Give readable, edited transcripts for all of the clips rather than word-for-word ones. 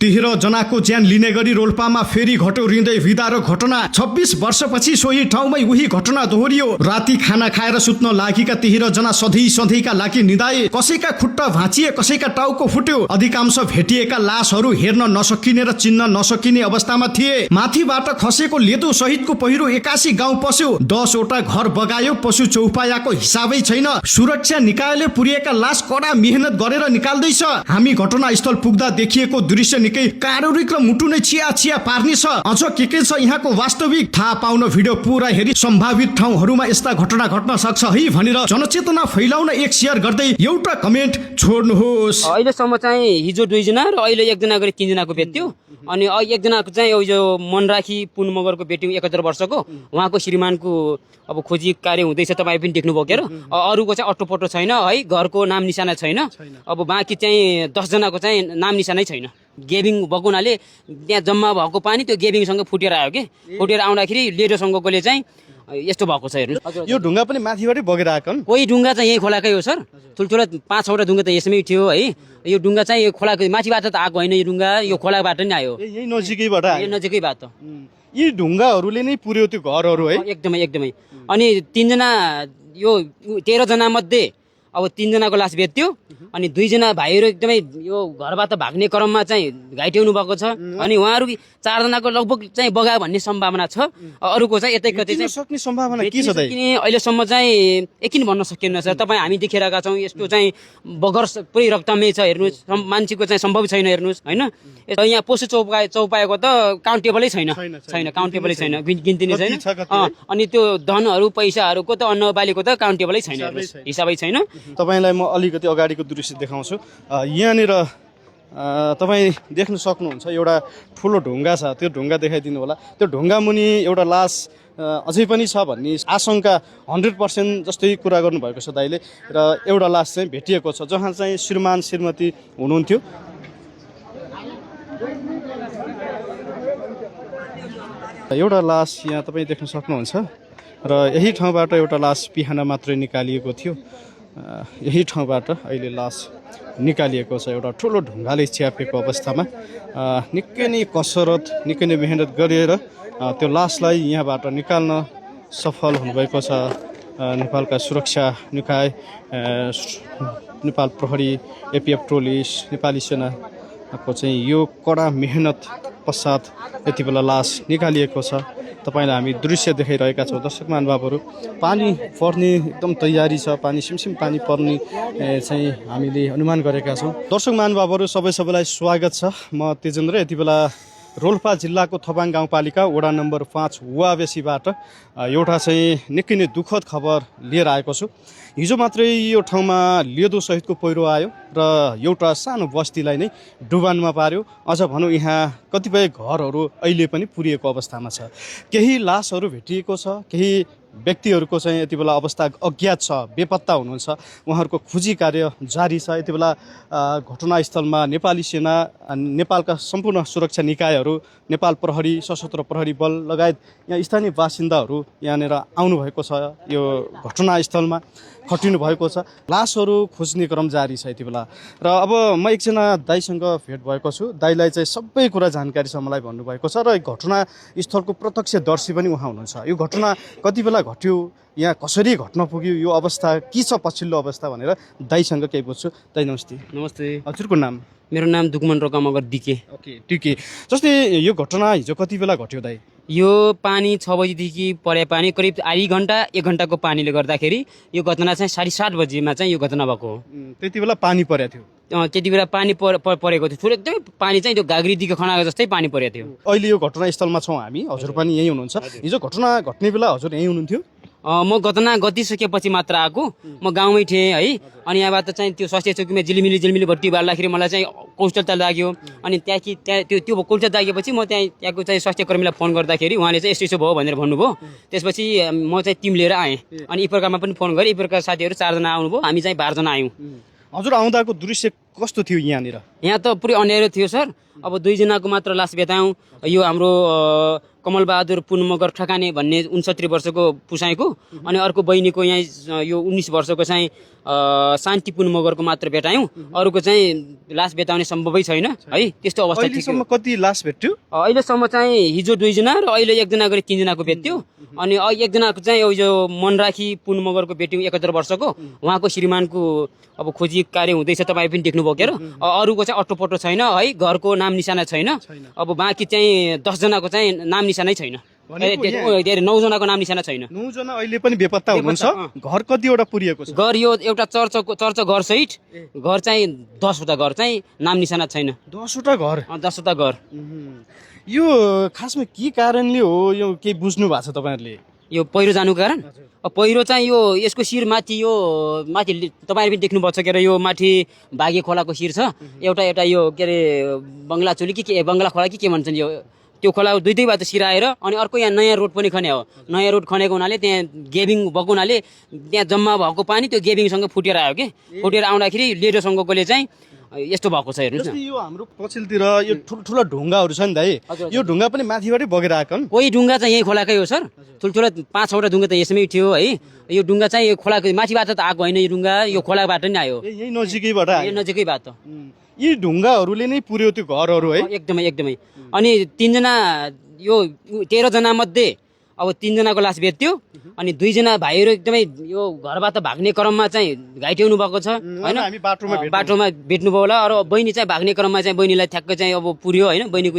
13 जनाको ज्यान लिने गरी रोल्पामा फेरि घटौरिँदै विदारो घटना 26 वर्षपछि सोही ठाउँमै उही घटना दोहोरियो। राति खाना खाएर सुत्न लागेका 13 जना सधैँका लागि निदाए। कसैका खुट्टा भाँचिए, कसैका टाउको फुट्यो। अधिकांश भेटिएका लासहरू हेर्न नसकिने र चिन्न नसकिने अवस्थामा थिए। माथिबाट खसेको लेदो सहितको पहिरो 81 गाउँ पस्यो। 10 वटा घर बगायो। पशु चौपायाको हिसाबै छैन। सुरक्षा निकायले पुरिएका लास कडा मेहनत गरेर निकाल्दैछ। हामी घटनास्थल पुग्दा देखिएको दृश्य निकै कारुणिक र मुटु नै चिया पार्ने छ। अझ के छ यहाँको वास्तविक थाहा पाउन भिडियो पुरा हेरी सम्भावित ठाउँहरूमा यस्ता घटना घट्न सक्छ है भनेर जनचेतना फैलाउन एक शेयर गर्दै एउटा कमेन्ट छोड्नुहोस्। अहिलेसम्म चाहिँ हिजो 2 जना र अहिले 1 जना गरी 3 जनाको भेट्यो। अनि 1 जनाको चाहिँ यो मनराखी पुन मगरको बेटी 71 वर्षको उहाँको श्रीमानको अब खोजी कार्य हुँदैछ। तपाईँ पनि देख्नुभयो के अरूको चाहिँ अटोपटो छैन है, घरको नाम निशाना छैन। अब बाँकी चाहिँ 10 जनाको चाहिँ नाम निशानै छैन। गेबिङ भएको हुनाले त्यहाँ जम्मा भएको पानी त्यो गेबिङसँग फुटेर आयो कि फुटेर आउँदाखेरि लेडोसँगकोले चाहिँ यस्तो भएको छ। हेर्नु यो ढुङ्गा पनि माथिबाटै बगेर आएको हो। कोही ढुङ्गा चाहिँ यही खोलाकै हो सर। ठुल्ठुला 5-6वटा ढुङ्गा त यसमै थियो है। यो ढुङ्गा चाहिँ यो खोलाको माथिबाट त आएको होइन। यो ढुङ्गा यो खोलाबाट नै आयो। यही नजिकैबाट आयो। यो नजिकैबाट यी ढुङ्गाहरूले नै पुर्यो त्यो घरहरू है। एकदमै। अनि 3 जना यो 13 जना मध्ये अब 3 जनाको लास भेट्यो। अनि 2 जना भाइहरू एकदमै यो घरबाट भाग्ने क्रममा चाहिँ घाइते हुनु भएको छ। अनि उहाँहरू 4 जनाको लगभग चाहिँ बगायो भन्ने सम्भावना छ। अरूको चाहिँ यतै कतै चाहिँ सक्ने सम्भावना के छ त? किन अहिलेसम्म चाहिँ यकिन भन्न सकिन्न सर। तपाईँ हामी देखिरहेका छौँ यस्तो चाहिँ बगर पुरै रक्तमै छ। हेर्नुहोस् मान्छेको चाहिँ सम्भव छैन। हेर्नुहोस् होइन, यहाँ पशु चौपाएको त काउन्टेबलै छैन काउन्टेबलै छैन, गिन्ती नै छैन। अनि त्यो धनहरू पैसाहरूको त अन्न बालीको त काउन्टेबलै छैन, हिसाबै छैन। तपाईँलाई म अलिकति अगाडिको दृश्य देखाउँछु। यहाँनिर तपाईँ देख्न सक्नुहुन्छ एउटा ठुलो ढुङ्गा छ। त्यो ढुङ्गा देखाइदिनु होला। त्यो ढुङ्गा मुनि एउटा लास अझै पनि छ भन्ने आशंका 100% जस्तै कुरा गर्नुभएको छ दाइले। र एउटा लास चाहिँ भेटिएको छ जहाँ चाहिँ श्रीमान श्रीमती हुनुहुन्थ्यो। एउटा लास यहाँ तपाईँ देख्न सक्नुहुन्छ। र यही ठाउँबाट एउटा लास बिहान मात्रै निकालिएको थियो। यही ठाउँबाट अहिले लास निकालिएको छ एउटा ठुलो ढुङ्गाले च्यापेको अवस्थामा। निकै नै कसरत, निकै नै मेहनत गरेर त्यो लासलाई यहाँबाट निकाल्न सफल हुनुभएको छ नेपालका सुरक्षा निकाय, नेपाल प्रहरी, एपिएफ टोलिस, नेपाली सेनाको चाहिँ यो कडा मेहनत पश्चात यति बेला लास निकालिएको छ। तपाईँलाई हामी दृश्य देखाइरहेका छौँ। दर्शक महानुभावहरू, पानी पर्ने एकदम तयारी छ। पानी सिमसिम पानी पर्ने चाहिँ हामीले अनुमान गरेका छौँ। दर्शक महानुभावहरू सबैलाई स्वागत छ। म तेजेन्द्र यति बेला रोल्पा जिल्लाको थबाङ गाउँपालिका वडा नम्बर 5 वाबेसीबाट एउटा चाहिँ निकै नै दुःखद खबर लिएर आएको छु। हिजो मात्रै यो ठाउँमा लेदो सहितको पहिरो आयो र एउटा सानो बस्तीलाई नै डुबानमा पार्यो। अझ भनौँ यहाँ कतिपय घरहरू अहिले पनि पुरिएको अवस्थामा छ। केही लासहरू भेटिएको छ, केही व्यक्तिहरूको चाहिँ यति बेला अवस्था अज्ञात छ, बेपत्ता हुनुहुन्छ। उहाँहरूको खोजी कार्य जारी छ। यति बेला घटनास्थलमा नेपाली सेना, नेपालका सम्पूर्ण सुरक्षा निकायहरू, नेपाल प्रहरी, सशस्त्र प्रहरी बल लगायत यहाँ स्थानीय बासिन्दाहरू यहाँनिर आउनुभएको छ। यो घटनास्थलमा खटिनु भएको छ। लासहरू खोज्ने क्रम जारी छ यति बेला। र अब म एकजना दाइसँग भेट भएको छु। दाइलाई चाहिँ सबै कुरा जानकारी छ मलाई भन्नुभएको छ। र घटनास्थलको प्रत्यक्षदर्शी पनि उहाँ हुनुहुन्छ। यो घटना कति बेला घट्यो, यहाँ कसरी घट्न पुग्यो, यो अवस्था के छ पछिल्लो अवस्था भनेर दाइसँग केही बुझ्छु। दाइ नमस्ते। नमस्ते। हजुरको नाम? मेरो नाम दुकमन रका मगर डिके। Okay, decay. जस्तै यो घटना हिजो कति बेला घट्यो दाइ? यो पानी 6 बजीदेखि परे पानी करिब आधी घन्टा 1 घन्टाको पानीले गर्दाखेरि यो घटना चाहिँ 7:30 बजीमा चाहिँ यो घटना भएको हो। त्यति बेला पानी परेको थियो? त्यति बेला पानी परेको थियो। थोरै एकदमै पानी चाहिँ त्यो घाग्रीदेखि खनाएको जस्तै पानी परेको थियो। अहिले यो घटनास्थलमा छौँ हामी, हजुर पनि यहीँ हुनुहुन्छ। हिजो घटना घट्ने बेला हजुर यहीँ हुनुहुन्थ्यो? म घटना घटिसकेपछि मात्र आएको। म गाउँमै थिएँ है। अनि यहाँबाट चाहिँ त्यो स्वास्थ्य चौकीमा झिलिमिली भर्ती बाल्दाखेरि मलाई चाहिँ कौशलता लाग्यो। अनि त्यो कौशलता लागेपछि म त्यहाँको चाहिँ स्वास्थ्य कर्मीलाई फोन गर्दाखेरि उहाँले चाहिँ यस्तो भयो भनेर भन्नुभयो। त्यसपछि म चाहिँ टिम लिएर आएँ। अनि यी प्रकारमा पनि फोन गरेँ। यी प्रकार साथीहरू 4 जना आउनुभयो। हामी चाहिँ 12 जना आयौँ। हजुर आउँदाको दृश्य कस्तो थियो यहाँनिर? यहाँ त पुरै अँध्यारो थियो सर। अब 2 जनाको मात्र लास भेटायौँ। यो हाम्रो कमलबहादुर पुन मगर ठकाने भन्ने 69 वर्षको पुसाइको, अनि अर्को बहिनीको यहाँ यो 19 वर्षको चाहिँ शान्ति पुन मगरको मात्र भेटायौँ। अरूको चाहिँ लास भेटाउने सम्भवै छैन है, त्यस्तो अवस्था थियो। अहिलेसम्म कति लास भेट्यो? अहिलेसम्म चाहिँ हिजो 2 जना र अहिले 1 जना गरी 3 जनाको भेट्यो। अनि 1 जनाको चाहिँ यो मनराखी पुन मगरको भेट्यौँ 71 वर्षको, उहाँको श्रीमानको अब खोजी कार्य हुँदैछ, तपाईँ पनि देख्नुभयो के। अरूको चाहिँ अटोपटो छैन है, घरको नाम निशाना छैन। अब बाँकी चाहिँ 10 जनाको चाहिँ नाम निशानै छैन, 9 जनाको नाम निशाना छैन। 9 जना अहिले पनि बेपत्ता हुनुहुन्छ। घर कतिवटा पुरिएको छ? घर यो एउटा चर्च घर सहित घर चाहिँ 10 वटा घर चाहिँ नाम निशाना छैन। 10 वटा घर? 10 वटा घर। यो खासमा के कारणले हो, यो केही बुझ्नु भएको छ तपाईँहरूले? यो पहिरो जानुको कारण पहिरो चाहिँ यो यसको शिर माथि, यो माथि तपाईँले पनि देख्नुभएको छ के अरे, यो माथि भागे खोलाको शिर छ एउटा यो के अरे बङ्गला चोली के बङ्गला खोला के भन्छन्, यो त्यो खोला दुईबाट शिर आएर अनि अर्को यहाँ नयाँ रोड पनि खने हो। नयाँ रोड खनेको हुनाले त्यहाँ गेबिङ भएको हुनाले त्यहाँ जम्मा भएको पानी त्यो गेबिङसँग फुटेर आयो कि, फुटेर आउँदाखेरि लेडोसँगकोले चाहिँ यस्तो भएको छ। हेर्नुहोस् न, यो हाम्रो पछिल्लोतिर यो ठुल्ठुलो ढुङ्गाहरू छ नि त है, यो ढुङ्गा पनि माथिबाटै बगेर आएको नि? कोही ढुङ्गा चाहिँ यही खोलाकै हो सर। ठुल्ठुलो 5-6वटा ढुङ्गा त यसमै थियो है। यो ढुङ्गा चाहिँ यो खोलाको माथिबाट त आएको होइन, यो ढुङ्गा यो खोलाबाट नै आयो, यही नजिकैबाट आयो। यो नजिकैबाट। यी ढुङ्गाहरूले नै पुर्यो त्यो घरहरू है? एकदमै एकदमै। अनि 3 जना यो 13 जना मध्ये अब 3 जनाको लास भेट्यो। अनि 2 जना भाइहरू एकदमै यो घरबाट भाग्ने क्रममा चाहिँ घाइते हुनुभएको छ होइन, हामी बाटोमा भेट्नुभयो होला। अरू बहिनी चाहिँ भाग्ने क्रममा चाहिँ बहिनीलाई ठ्याक्कै चाहिँ अब पुर्यो होइन, बहिनीको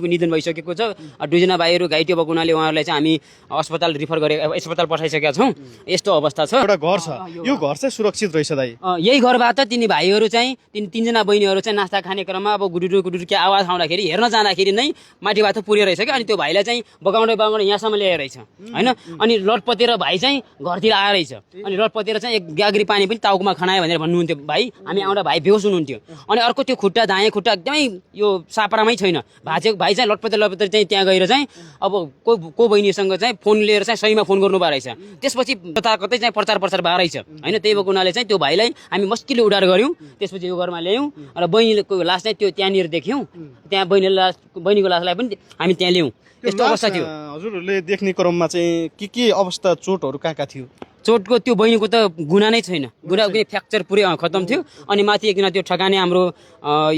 निधन भइसकेको छ। 2 जना भाइहरू घाइते भएको हुनाले उहाँहरूलाई चाहिँ हामी अस्पताल रिफर गरेर अस्पताल पठाइसकेका छौँ। यस्तो अवस्था छ। एउटा घर छ, यो घर चाहिँ सुरक्षित रहेछ दाइ? यही घरबाट तिनी भाइहरू चाहिँ 3 जना बहिनीहरू चाहिँ नास्ता खाने क्रममा अब गुडुरु के आवाज आउँदाखेरि हेर्न जाँदाखेरि नै माथिबाट पुर्यो रहेछ क्या। अनि त्यो भाइलाई चाहिँ बगाउँदै यहाँसम्म ल्याएर रहेछ होइन। अनि लटपतेर भाइ चाहिँ घरतिर आएर रहेछ। अनि लटपतेर चाहिँ एक गाग्री पानी पनि टाउकोमा खनायो भनेर भन्नुहुन्थ्यो भाइ। हामी आउँदा भाइ बेहोस हुनुहुन्थ्यो। अनि अर्को त्यो खुट्टा दायाँ खुट्टा एकदमै यो सापरामै छैन। भाइ चाहिँ लटपतेर चाहिँ त्यहाँ गएर चाहिँ अब को बहिनीसँग चाहिँ फोन लिएर चाहिँ सहीमा फोन गर्नु भएको रहेछ। त्यसपछि कतै चाहिँ प्रचार भएको रहेछ होइन। त्यही भएको हुनाले चाहिँ त्यो भाइलाई हामी मुस्किलले उडार गऱ्यौँ। त्यसपछि यो घरमा ल्यायौँ र बहिनीको लास चाहिँ त्यो त्यहाँनिर देख्यौँ। त्यहाँ बहिनीको लासलाई पनि हामी त्यहाँ ल्यायौँ। यस्तो अवस्था थियो। हजुरहरूले देख्ने क्रममा चाहिँ के अवस्था, चोटहरू कहाँ थियो? चोटको त्यो बहिनीको त गुना नै छैन, गुना फ्र्याक्चर पुरै खतम थियो। अनि माथि एकजना त्यो ठगाने हाम्रो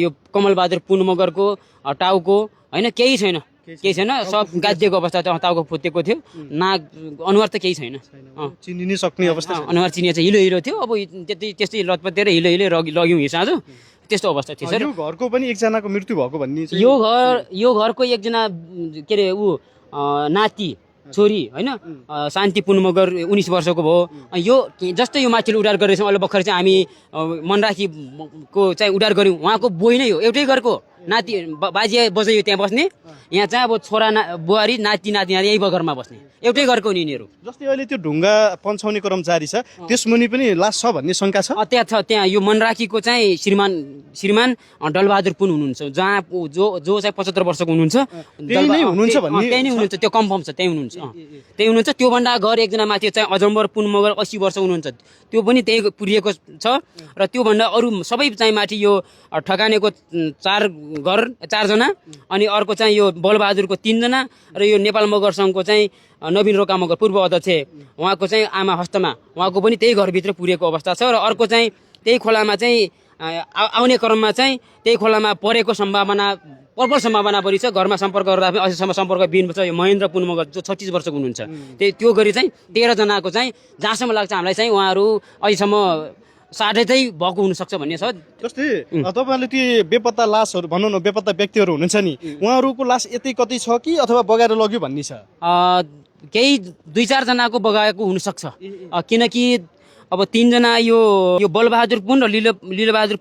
यो कमलबहादुर पुन मगरको टाउको होइन केही छैन, सब गाजिएको अवस्था थियो। टाउको फुटेको थियो, नाक अनुहार त केही छैन, चिनिनै सक्ने अवस्था, अनुहार चिनिया चाहिँ हिलो थियो। अब त्यस्तै लतपतेर हिलो लग्यौँ हिसाज, त्यस्तो अवस्था थियो सर। यो घरको पनि एकजनाको मृत्यु भएको भन्ने? यो घरको एकजना के अरे नाति छोरी होइन, शान्ति पुन मगर 19 वर्षको भयो। यो जस्तै यो माथिले उडार गरेछौँ अहिले भर्खर चाहिँ हामी मनराखीको चाहिँ उडार गऱ्यौँ। उहाँको बोइ नै हो, एउटै घरको नाति बाजे बजायो त्यहाँ बस्ने। यहाँ चाहिँ अब छोरा बुहारी नाति यही घरमा बस्ने, एउटै घरको यिनीहरू। जस्तै अहिले त्यो ढुङ्गा पन्छाउने क्रम जारी छ, त्यसमुनि पनि लास छ भन्ने शङ्का छ? त्यहाँ यो मनराखीको चाहिँ श्रीमान डलबहादुर पुन हुनुहुन्छ, जहाँ जो चाहिँ 75 वर्षको हुनुहुन्छ। त्यही नै हुनुहुन्छ, त्यो कन्फर्म छ, त्यही हुनुहुन्छ। त्योभन्दा घर एकजना माथि चाहिँ अजम्बर पुन मगर 80 वर्ष हुनुहुन्छ, त्यो पनि त्यही पुरिएको छ। र त्योभन्दा अरू सबै चाहिँ माथि यो ठगानेको 4 जना, अनि अर्को चाहिँ यो बलबहादुरको 3 जना, र यो नेपाल मगर सङ्घको चाहिँ नवीन रोका मगर पूर्व अध्यक्ष, उहाँको चाहिँ आमा हस्तमा, उहाँको पनि त्यही घरभित्र पुरेको अवस्था छ। र अर्को चाहिँ त्यही खोलामा चाहिँ आउने क्रममा चाहिँ त्यही खोलामा परेको प्रबल सम्भावना बढी छ। घरमा सम्पर्क गर्दा पनि अझैसम्म सम्पर्क बिन छ। महेन्द्र पुन मगर जो 36 वर्षको हुनुहुन्छ, त्यो गरी चाहिँ 13 जनाको चाहिँ जहाँसम्म लाग्छ हामीलाई चाहिँ उहाँहरू अझैसम्म साढे चाहिँ भएको हुनसक्छ भन्ने छ। जस्तै तपाईँहरूले त्यो बेपत्ता लासहरू भनौँ न, बेपत्ता व्यक्तिहरू हुनुहुन्छ नि, उहाँहरूको लास यतै कतै छ कि अथवा बगाएर लग्यो भन्ने छ? केही 2-4 जनाको बगाएको हुनसक्छ, किनकि अब 3 जना यो बलबहादुर पुन र लीलबहादुर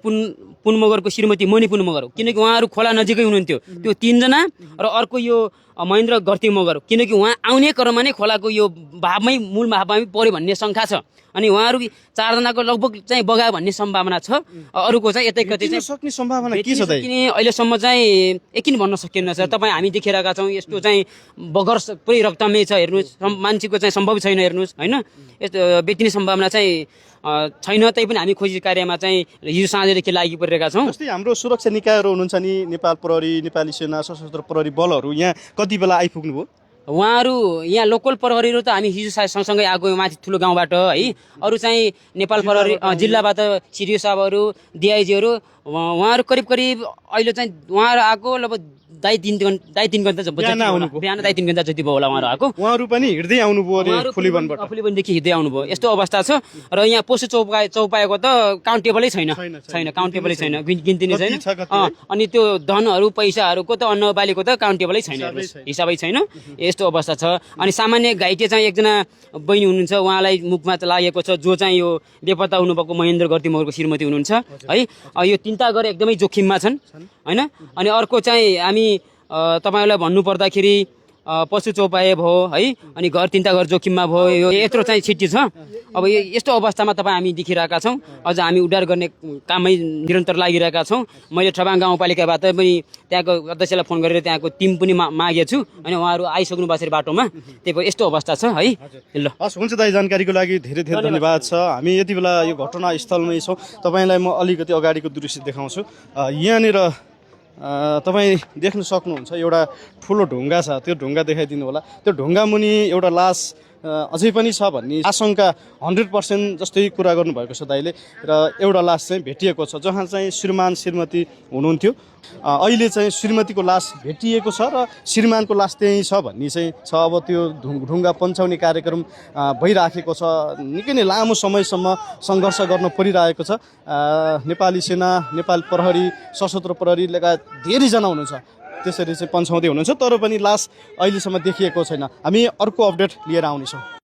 पुन मगरको श्रीमती मणि पुन मगर हो, किनकि उहाँहरू खोला नजिकै हुनुहुन्थ्यो। त्यो 3 जना र अर्को यो महेन्द्र गर्ती मगर, किनकि उहाँ आउने क्रममा नै खोलाको यो मूल भावमै पऱ्यो भन्ने शङ्का छ। अनि उहाँहरू 4 जनाको लगभग चाहिँ बगायो भन्ने सम्भावना छ। अरूको चाहिँ यतै कतै चाहिँ सक्ने सम्भावना के छ? किन अहिलेसम्म चाहिँ एकिन भन्न सकिन्न सर। तपाईँ हामी देखिरहेका छौँ यस्तो चाहिँ बगर पुरै रक्तमै छ। हेर्नुहोस्, मान्छेको चाहिँ सम्भव छैन, हेर्नुहोस् होइन। यस्तो बेच्ने सम्भावना चाहिँ छैन, तैपनि हामी खोजी कार्यमा चाहिँ हिजो साँझदेखि लागि परिरहेका छौँ। जस्तै हाम्रो सुरक्षा निकायहरू हुनुहुन्छ नि, नेपाल प्रहरी, नेपाली सेना, सशस्त्र प्रहरी बलहरू यहाँ कति बेला आइपुग्नुभयो? उहाँहरू यहाँ लोकल प्रहरीहरू त हामी हिजो सँगसँगै आएको माथि ठुलो गाउँबाट है। अरू चाहिँ नेपाल प्रहरी जिल्लाबाट सिडिओ साहबहरू, डिआइजीहरू उहाँहरू करिब अहिले चाहिँ उहाँहरू आएको लगभग 2-3 घन्टा बिहान 2-3 घन्टा जति भयो होला उहाँहरू आएको। उहाँहरू पनि हिँड्दै आउनुभयो अरे फुलिवनबाट? फुलिवनदेखि हिँड्दै आउनुभयो, यस्तो अवस्था छ। र यहाँ पशु चौपायाको त काउन्टेबलै छैन, काउन्टेबलै छैन, गिन्ती नै छैन। अनि त्यो धनहरू पैसाहरूको त अन्न बालीको त काउन्टेबलै छैन, हिसाबै छैन, यस्तो अवस्था छ। अनि सामान्य घाइते चाहिँ एकजना बहिनी हुनुहुन्छ, उहाँलाई मुखमा लागेको छ, जो चाहिँ यो बेपत्ता हुनुभएको महेन्द्र गर्दी मगरको श्रीमती हुनुहुन्छ है। यो तिनवटा घर एकदमै जोखिममा छन् होइन। अनि अर्को चाहिँ हामी तपाईँलाई भन्नुपर्दाखेरि पशु चौपाए भयो है, अनि घर तिनवटा घर जोखिममा भयो, यो यत्रो चाहिँ छिट्टी छ। अब यस्तो अवस्थामा तपाईँ हामी देखिरहेका छौँ। अझ हामी उद्धार गर्ने काममै निरन्तर लागिरहेका छौँ। मैले ठबाङ गाउँपालिकाबाट पनि त्यहाँको अध्यक्षलाई फोन गरेर त्यहाँको टिम पनि मागेको छु, अनि उहाँहरू आइसक्नु भएको छ बाटोमा। त्यही भएर यस्तो अवस्था छ है। ल हस्, हुन्छ दाइ, जानकारीको लागि धेरै धेरै धन्यवाद छ। हामी यति बेला यो घटनास्थलमै छौँ। तपाईँलाई म अलिकति अगाडिको दृश्य देखाउँछु। यहाँनिर तपाईँ देख्न सक्नुहुन्छ एउटा ठुलो ढुङ्गा छ, त्यो ढुङ्गा देखाइदिनु होला। त्यो ढुङ्गा मुनि एउटा लास अझै पनि छ भन्ने आशंका 100% जस्तै कुरा गर्नुभएको छ दाइले। र एउटा लास चाहिँ भेटिएको छ जहाँ चाहिँ श्रीमान श्रीमती हुनुहुन्थ्यो। अहिले चाहिँ श्रीमतीको लास भेटिएको छ र श्रीमानको लास त्यहीँ छ भन्ने चाहिँ छ। अब त्यो ढुङ्गा पन्छाउने कार्यक्रम भइराखेको छ। निकै नै लामो समयसम्म सङ्घर्ष गर्न परिरहेको छ। नेपाली सेना, नेपाल प्रहरी, सशस्त्र प्रहरी लगायत धेरैजना हुनुहुन्छ, त्यसरी चाहिँ पन्छाउँदै हुनुहुन्छ, तर पनि लास अहिलेसम्म देखिएको छैन। हामी अर्को अपडेट लिएर आउनेछौँ।